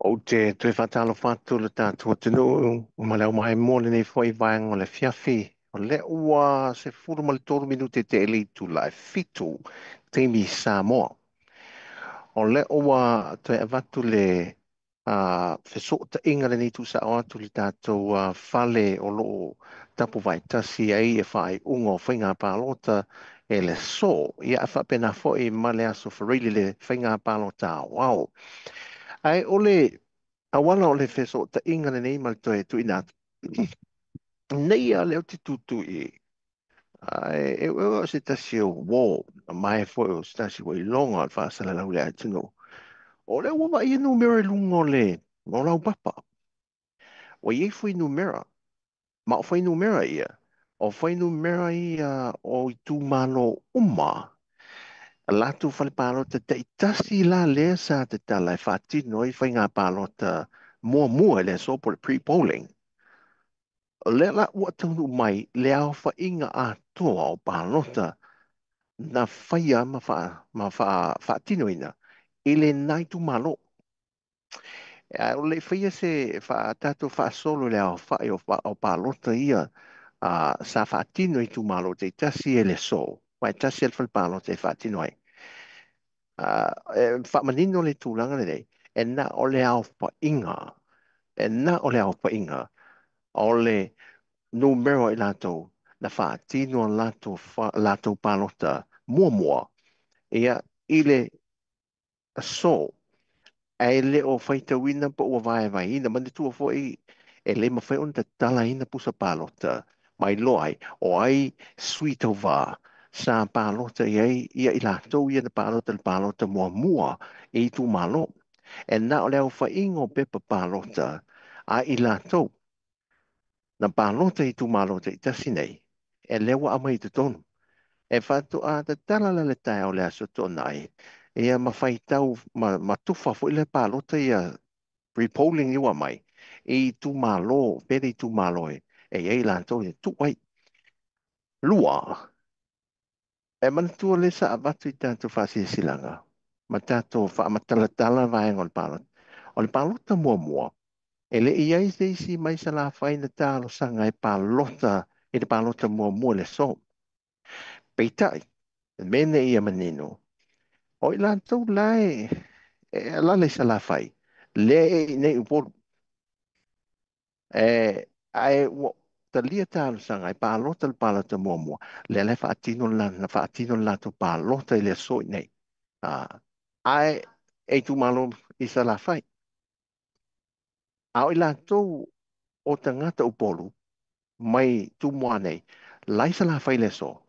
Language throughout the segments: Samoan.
Ou te toe faatalofa atu i le tatou atunuu ma le aumaimoa lenei foi vaega o le afiafi. O lea ua 13 minute te le itula e 7 taimi Samoa. O lea ua toe avatu le fesootaiga lenei tuusao atu i le tatou fale o loo tapuvaetasi ai e faaiuga o faiga palota e le aso. Ia faapena foi ma le aso Faraile le faiga palota aoao. Ae o le auala o le fesootaiga lenei ma le toe tuuina atu nei a lea ou te tutu i ai, e o se tasi o uo ma e foi o se tasi ua iloga o le faasalalau i le atunuu. O lea ua vaai numera i luga o le o laupapa. Ua i ai fuainumera, ma o fuainumera ia, o fuainumera ia o itumalo uma a latou fale palota taitasi la lea sa tatala e faatino ai faiga palota muamua i le aso po o le pre-polling. O lea la ua taunuu mai le aofaiga atoa o palota na faia ma faatinoina i lena itumalo. Ae o le i faia se tatou faasolo i le aofai o palota ia sa faatino i itumalo taitasi e le aso, ma e tasi le fale palota e faatino ai. E faamanino le tulaga lenei, e na o le aofaiga, e na o le aofaiga o le numera i latou na faatino latou palota muamua ia i le aso. Ae le o faitauina po ua vaevaeina. Manatua foi e le mafai ona tatalaina pusa palota mai loa ai o ai sui tauvā sa palota i ai ia i latou ia na palota i le palota muamua i itumalo. E na o le aofaiga o pepa palota a i latou na palota i itumalo taitasi nei, e lea ua aumai i totonu. E faatoa tatala la le taeao o le aso Toonai, ia ma faitau ma tufa foi le palota ia pre-polling ua mai i itumalo, pe le itumalo e i ai latou e tuu ai. Lua, e manatua lea sa avatu i tatou faasilasilaga ma tatou faamatalatala vaega o le palota. O le palota muamua, e le i ai se isi mai Salafai na talosaga e palota i le palota muamua i le aso. Peitai, le mea nei ia manino, o i latou la e alaala i Salafai, lea e i inei i Upolu. Ae ua talia talosaga e palota le palota muamua, lea la e faatino na faatino le latou palota i le aso i inei. Ae e itumalo i Salafai. A o i latou o tagata Upolu mai Tumua nei, la i Salafai le aso,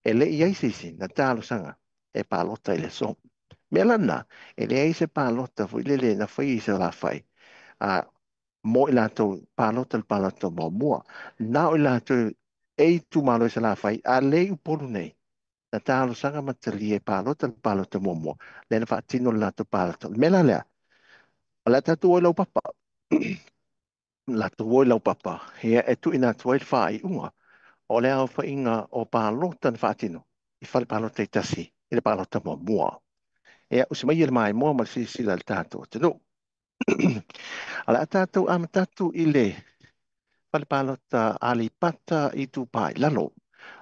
e le i ai se isi na talosaga e palota i le aso. Mea la lena, e leai se palota foi lele na fai i Salafai, mo i latou palota le palota muamua. Na o i latou e itumalo i Salafai, a le i Upolu nei, na talosaga ma talia e palota le palota muamua, lea na faatino le latou palota. O le mea la lea, o le a tatou o i laupapa. Latou o i laupapa, ia e tuuina atu ai le faaiuga o le aofaiga o palota na faatino i fale palota taitasi i le palota muamua. Ia, usi mai le maimoa ma le silasila i le tatou atunuu. O le a tatou amata atu i le fale palota Aleipata Itupa i Lalo.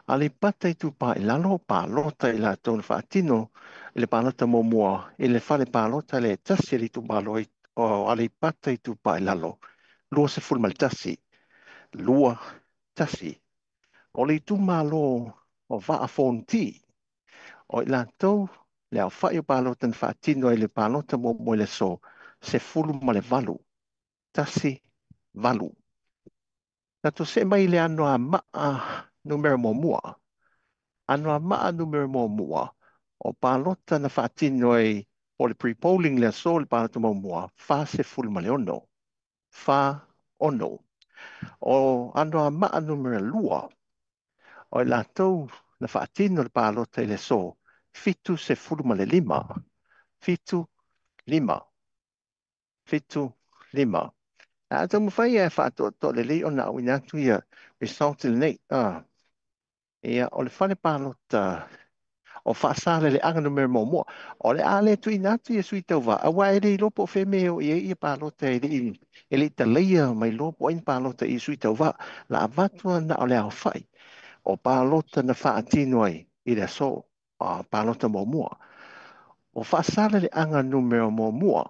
Aleipata Itupa i Lalo, palota i latou na faatino i le palota muamua i le fale palota le tasi e le itumalo o Aleipata Itupa i Lalo, 21, 21. O le itumalo o Vaa Fonoti, o i latou le aofai o palota na faatino ai le palota muamua i le aso, 18, 18. Tatou see mai le Anoamaa numera muamua. Anoamaa numera muamua, o palota na faatino ai po le pre-polling le aso le palota muamua, 46, 46. O Anoamaa numera 2, o i latou na faatino le palota i le aso, 75, 75, 75. A taumafai e faatoatoa lelei ona auina atu ia result lenei. Ia, o le fale palota O Faasaleleaga Nu.1. O le a le tuuina atu ia sui tauva, aua e le iloa po o fea mea e o i ai palota e le i talaia mai loa po o ai ni palota i sui tauva. La avatu na o le aofai o palota na faatino ai i le aso palota muamua. O Faasaleleaga Nu.1,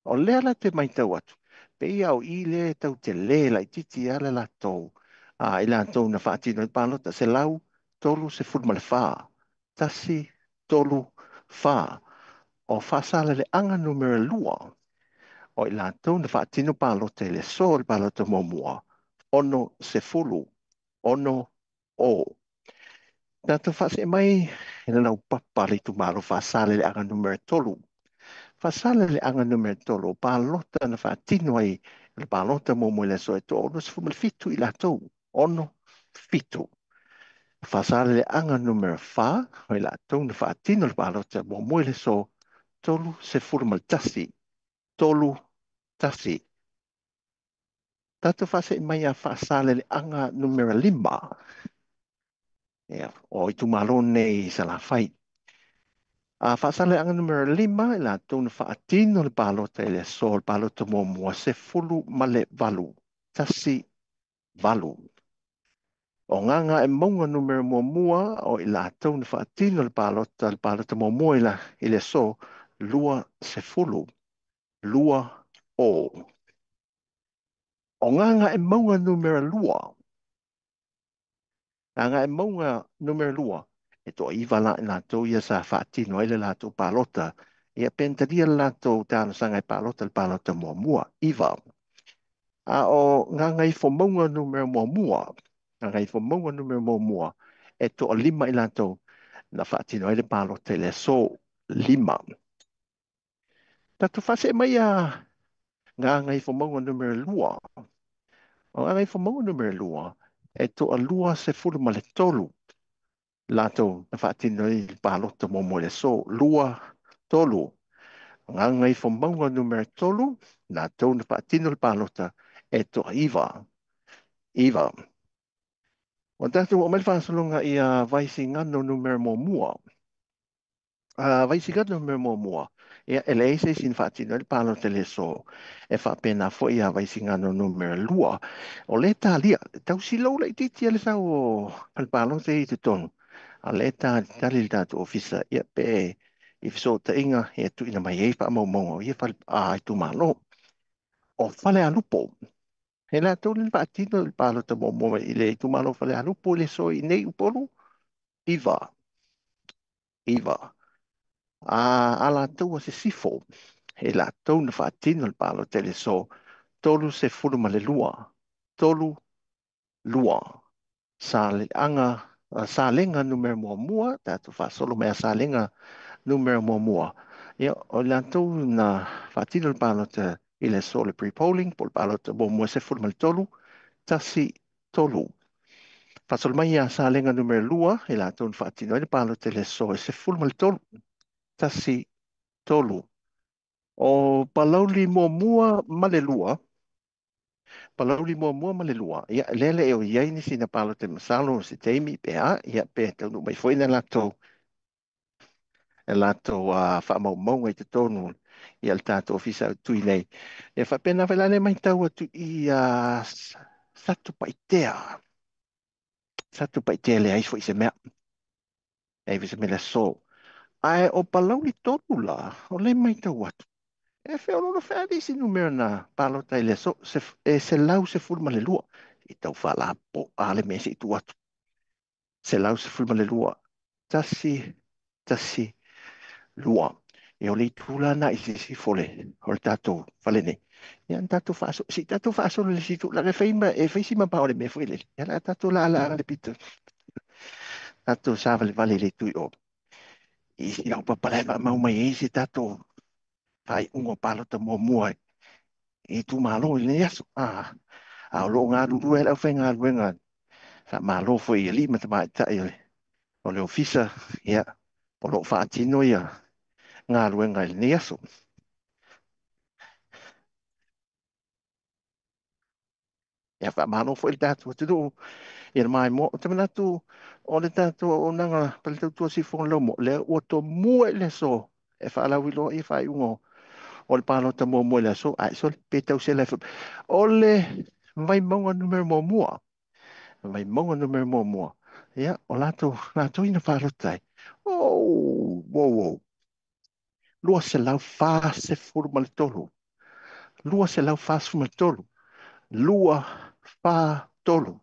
o lea la te matau atu, pei au i le tau te le laitiiti ala latou i latou na faatino ai palota, 134, 1, 3, 4. O Faasaleleaga Nu.2, o i latou na faatino palota i le aso o le palota muamua, 60, 6, o. Tatou faasee mai i le laupapa le itumalo Faasaleleaga Nu.3. Faasaleleaga Nu.3, o palota na faatino ai le palota muamua i le aso e 67 i latou, 6, 7. Faasaleleaga Nu.4, o i latou na faatino le palota muamua i le aso 31, 3, 1. Tatou faasee mai a Faasaleleaga Nu.5, o itumalo nei Salafai. A Faasaleleaga Nu.5, i latou na faatino le palota i le aso, le palota muamua, 18, 1, 8. O Gagaemauga Nu.1, o i latou na faatino le palota muamua i le aso, 20, 2, o. O Gagaemauga Nu.2, Gagaemauga Nu.2, e toaiva la i latou ia sa faatino ai le latou palota, ia pentalia le latou talosaga e palota le palota muamua, 9. A o Gagaifomauga Nu.1, Gagaifomauga Nu.1, e toalima i latou na faatino ai le palota i le aso, 5. Tatou faasee mai a Gagaifomauga Nu.2. O Gagaifomauga Nu.2, e toa 23 latou na faatino ai le palota muamua i le aso, 2, 3. Gagaifomauga Nu.3, latou na faatino le palota e toa 9, 9. O tatou o mai le faasologa ia Vaisigano Nu.1. Vaisigano Nu.1, ia e leai se isi na faatino ai le palota i le aso, e faapena foi ia Vaisigano Nu.2. O le talia, tausi lou laitiiti le sau o le palota i totonu, a le tali le tatou ofisa, ia pe i fesootaiga, ia tuuina mai ai faamaumauga o ia fale, itumalo. O Falealupo, he latou le faatino le palota muamua i le itumalo Falealupo i le aso i nei Upolu, 9, 9. A latou a sisifo, he latou na faatino le palota i le aso, 32, 3, 2. Salega Nu.1, tatou faasolo mai a Salega Nu.1. Ia, o latou na faatino le palota i le aso le pre-polling, po le palota muamua 13, 1, 3. Faasolo mai a Salega Nu.2, i latou na faatino ai le palota i le aso e 13, 1, 3. O Palauli muamua ma le 2, Palauli muamua ma le 2, ia lele e o iai nisi na palota masalo se taimi pe a, ia pe taunuu mai foi na latou e latou faamaumauga i totonu ia le tatou ofisa au tui nei. E faapena foi la le matau atu i Satupaitea. Satupaitea le ai foi se mea. E ai se mea le aso. Ae o Palauli 3 la, o le matau atu. E feololo feali isi numera na palota i le aso, e 112. I tau faalapo a le mea se i tu atu. 112. 1, 1, 2. E o le itula na i sisi fole, o le tatou fale nei. Ia, na tatou faaso, si tatou faasolo le si tula, e fai ma, e fai si mapao le mea foi lele. Ia, la tatou la ala le pito. Tatou sa vale vale le tui o. I si lau papa lai ma mau mai e si tatou fai ungo palota muamua e. I tu malo i le aso. A o loo ngā lulu e lau whai ngā luenga. Fa malo foi i lima te mai tai o le ofisa, ia, o loo whaatino ia ngā luenga i le aso. Ia, fa malo foi le tātou atu ia mai mo, te manatu O le tatou auaunaga pale tautua sifofoga laumo lea ua tomua i le aso e faalauiloa ia faaiuga o le palota muamua i le aso ae sole pe tausela o le Vaimauga Nu.1. Vaimauga Nu.1. Ia o latou ina palota ai. Oh, wow, wow. 243. 243. 243.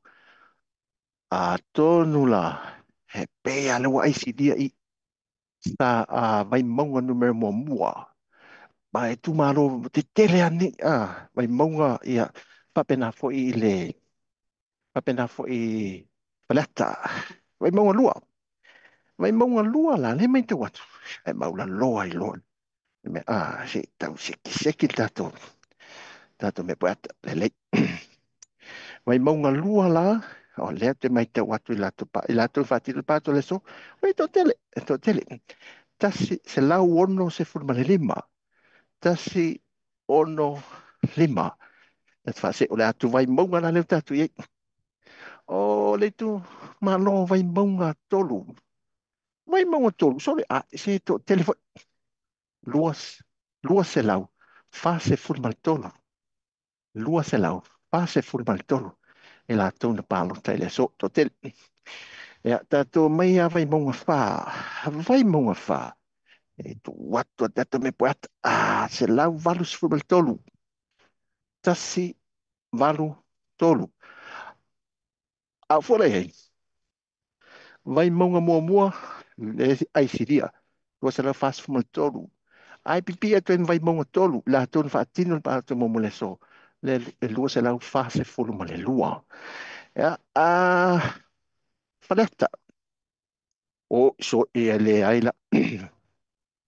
Atonu la he pea le ua aisilia i sa a Vaimauga Nu.1. Ma e tumalo te tele ane a Vaimauga ia faapena foi i le faapena foi Faleata. Vaimauga 2. Vaimauga 2 la le mai tau atu. E maula loa i loa. Me a se tau seki seki tatou. Tatou me poata lelei. Vaimauga 2 la o lea te mai tau atu i latou pa i latou faatino pa le so. Oi to tele, to tele. 165. 165. E whaase o le atu Vaimauga la leo tatu i. O le tu malo Vaimauga 3. Vaimauga 3. Sole a se to telefo 243. 243. E la tōna pālota i le so to tele. Ia tātou mai a Vaimauga 4. Vaimauga 4. E tu atu a tātou me poeata. A 183. 183. A fua lei hei. Vaimauga muamua le aisilia. 243. Ai pipi atu e Vaimauga 3. La tōna whaatino le pālota muamua le so. Le 242. Ia, a Faleata. O so e le ai la.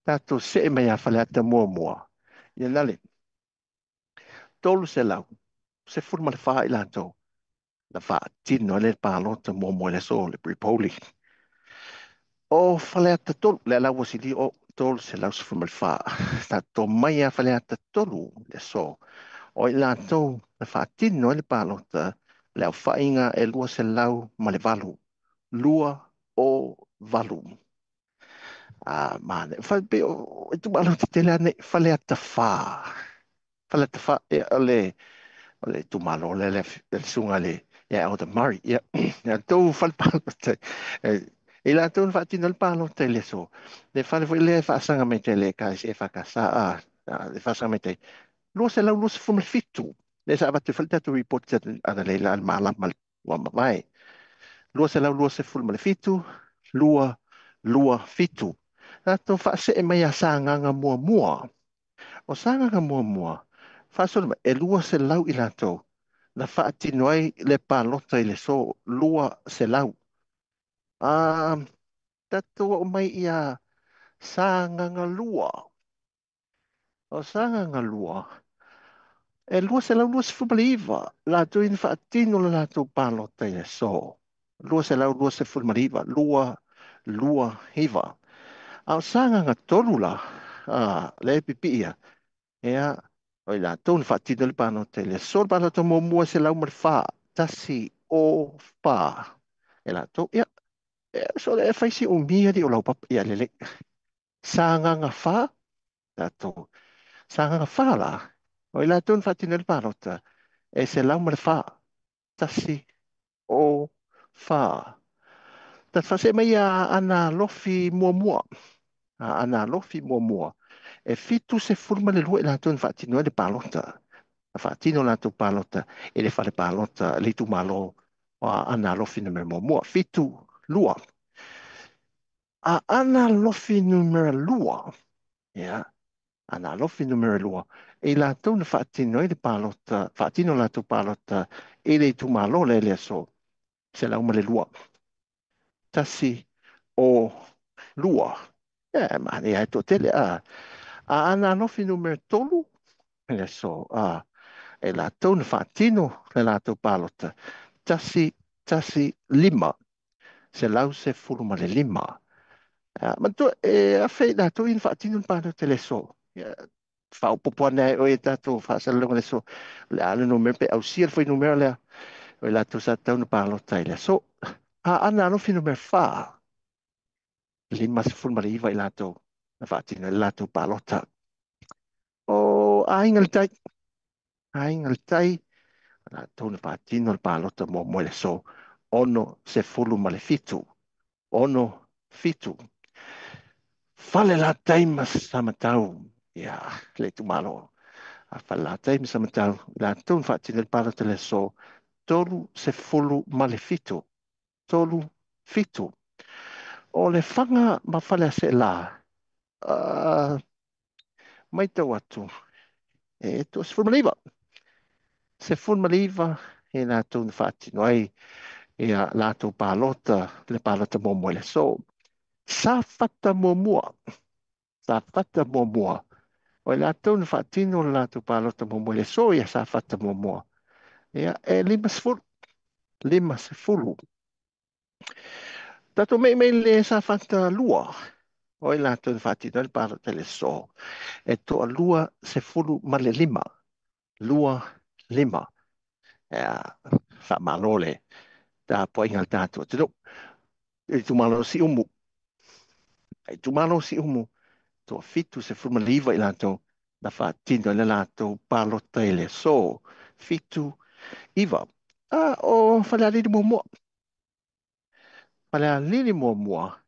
Tātou se mai a Faleata muamua. Ia nale. 314 i latou. La whaatino le pālota muamua le so le pre-polling. O Faleata 3. Le ala wasili o 314. Tātou mai a Faleata 3 le so. O i latou la whaatino le pālota le au whainga e 208. 208. A mane. Whai pe o e tu malo te tele ane Faleata 4. Faleata 4 e o le tu malo le le le sunga le ia o the Murray. Ia ia tau fale pālota. E la tau whaatino le pālota i le so. Le fale foi le whaasanga mai te le kai se whakasa a le whaasanga mai te 227. Le sa avatu fale tatu report te ana le la malama ua mavae. 227. 227. Tātou whaase e mai a sānganga muamua. O sānganga muamua, whaasona mai, e 200 i lātou. Na whaatino ai le pālota i le so 200. Tātou o mai ia sānganga lua. O sānganga lua, e 229. Lātou ina whaatino le lātou pālota i le so. 229. 229. A o sānganga 3 la, le pipi ia, ea, o i lātou na whaatino le pālota i le so. Le pālota muamua 104. 104. E lātou, ia, e, so le e whaisi o mia di o lau papa, ia lele. Sānganga 4, tātou. Sānganga 4 la, o i lātou na whaatino le pālota, e 104. 104. Ta whase mai a ana lofi muamua. A ana lofi muamua. E 72 i lātou na whaatino le pālota. Na whaatino lātou pālota e le whale pālota le tu malo a ana lofi numera muamua. 72. A ana lofi numera 2. Ia. Ana lofi numera 2. E lātou na whaatino le pālota, whaatino lātou pālota e le tu malo le le so. 102. 102. Ia, ma ne ai tō tele a. A ana lofi numera 3. Le so, a. E lātou na whaatino le lātou pālota. 115. 115. Matua, e a whai lātou ina whaatino le pālota le so. Ia, whaopopo ana e oe tātou whaasalalonga le so. Le a le numera pe ausia le whai numera lea. O i lātou sa tau na pālota i le so. Aana Alofi 4, 59 i latou na faatino ai le latou palota. O Aiga i le Tai, Aiga i le Tai, latou na faatino le palota muamua i le aso, 67, 67. Falelatai ma Samatau, ia le itumalo a Falelatai ma Samatau, latou na faatino le palota i le aso, 37, 37. O Lefaga ma Faleaseela, matau atu, e 19, 19 e latou na faatino ai ia latou palota, le palota muamua i le aso. Safata muamua, Safata muamua, o i latou na faatino le latou palota muamua i le aso, ia Safata muamua, ia e 50, 50. Tatou mei mai le Safata 2, o i latou na faatino ai le palota i le aso, e 25, 25. Ia, faamalo le tapuaiga a le tatou atunuu. Itumalo Siumu, itumalo Siumu, 79 i latou na faatino ai le latou palota i le aso, 79. O Falealili muamua, Falealili muamua,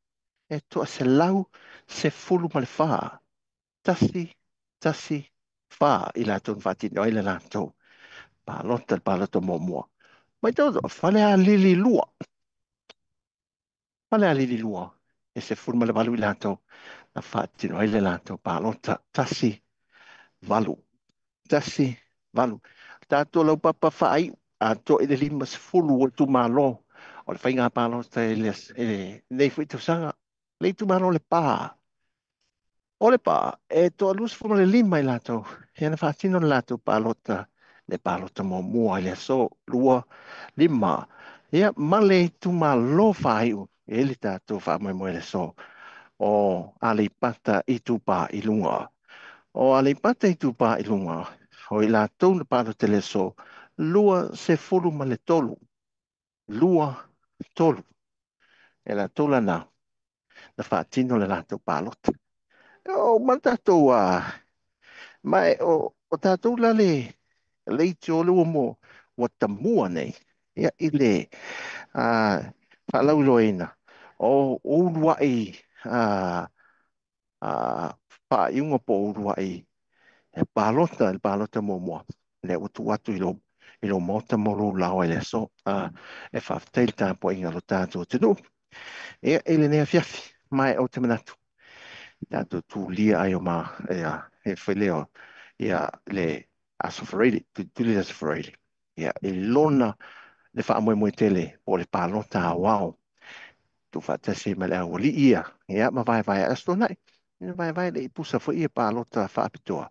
e 114, 114 i latou na faatino ai le latou palota, le palota muamua. Mai tau Falealili 2, Falealili 2, e 18 i latou na faatino ai le latou palota, 18, 18. Tatou laupapa faaiu, atoa i le 50 o itumalo o le faiga palota i lenei foi tausaga. Le itumalo Lepa, o Lepa, e 25 i latou, e na faatino le latou palota, le palota muamua i le aso, 25. Ia, ma le itumalo faaiu, e le tatou faamoemoe i le aso, o Aleipata Itupa i Luga. O Aleipata Itupa i Luga, o i latou na palota i le aso, 23, 23. E latou lana na faatino le latou palota. O ma tatou, ma e, o tatou la le itio le ua mo, ua tamua nei, ia, i le, faalauiloaina o uluai, faaiuga po o uluai e palota, le palota muamua. Lea ua tuu atu i lou maota mo lou lao ai le aso. E faafetai le tapuaiga o lo tatou atunuu. Ia, i lenei afiafi, ma e ou te manatu, tatou tulia ai o ma, ia, e fai lea o, ia, le Aso Faraile, tulituli le Aso Faraile. Ia, i lona le faamoemoe tele o le palota aoao. Tuufaatasi ma le aualii ia, ia, ma vaevae aso tuanai. Ia, vaevae le ipusa foi ia palota faapitoa.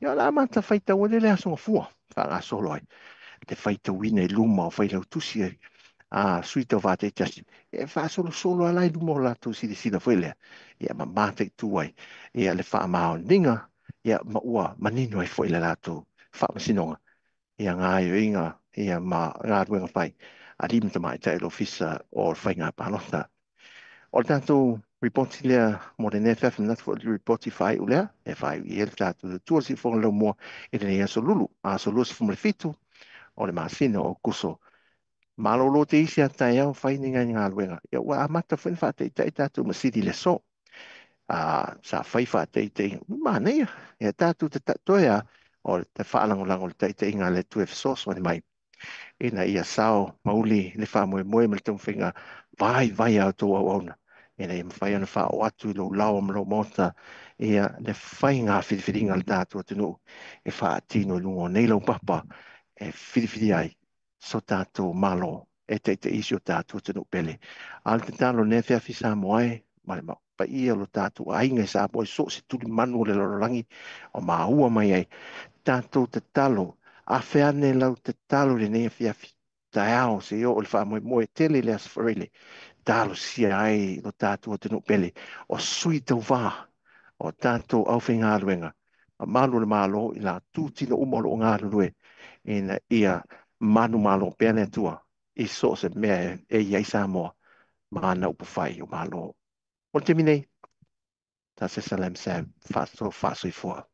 Ia, o le a mata faitau ai le aso gafua, faagasolo ai. Le faitauina i luma o failautusi ai, sui tau vaataitasi. E faasolosolo ala i luma o latou silasila foi lea. Ia, ma mataitu ai. Ia, le faamaoniga, ia, ma ua manino ai foi le latou faamasinoga. Ia, gaoioiga, ia, ma galuega fai. Alii ma tamaitai o le ofisa o le faiga palota. O le tatou ripoti lea mo lenei afiafi, manatu foi le ripoti faaiu lea, e faaiu i ai le tatou tua siufofoga laumua i lenei aso Lulu, aso 27 o le masina o Aokuso. Malolo te isi a taeao fai ni ngai galuega. Ia, ua amata foi na faataitai tatou masini i le aso. Sa fai faataitaiga. Manaia. Ia, tatou te toe a, o te faalagolago le taitaiga a le Atua e fesoasoani mai. Ina ia sao mauli le faamoemoe ma le taumafaiga vaivai a outou auauna. Ina ia mafai ona faaoo atu i lou laoa ma lou maota, ia le faiga filifiliga a le tatou atunuu e faatino i luga o nei laupapa e filifili ai so tatou malo e taitaisi o tatou atunuu pele. A o le tatalo lenei afiafi Samoa e, ma le paia o lo tatou aiga i Samoa i so o se tulimanu o le lalolagi o maua mai ai, tatou tatalo, afe ane lau tatalo lenei afiafi, taeao se i oo le faamoemoe tele i le Aso Faraile, talosia ai lo tatou atunuu pele, o sui tauvā o tatou aufaigaluega, mamalu o le Malo i latou tino uma o loo galulue, ina ia manumalo pea le Atua i so o se mea e i ai Samoa. Ma ana upufai o Malo. O le taimi nei, ta se salam sam, faasoa faasoifua.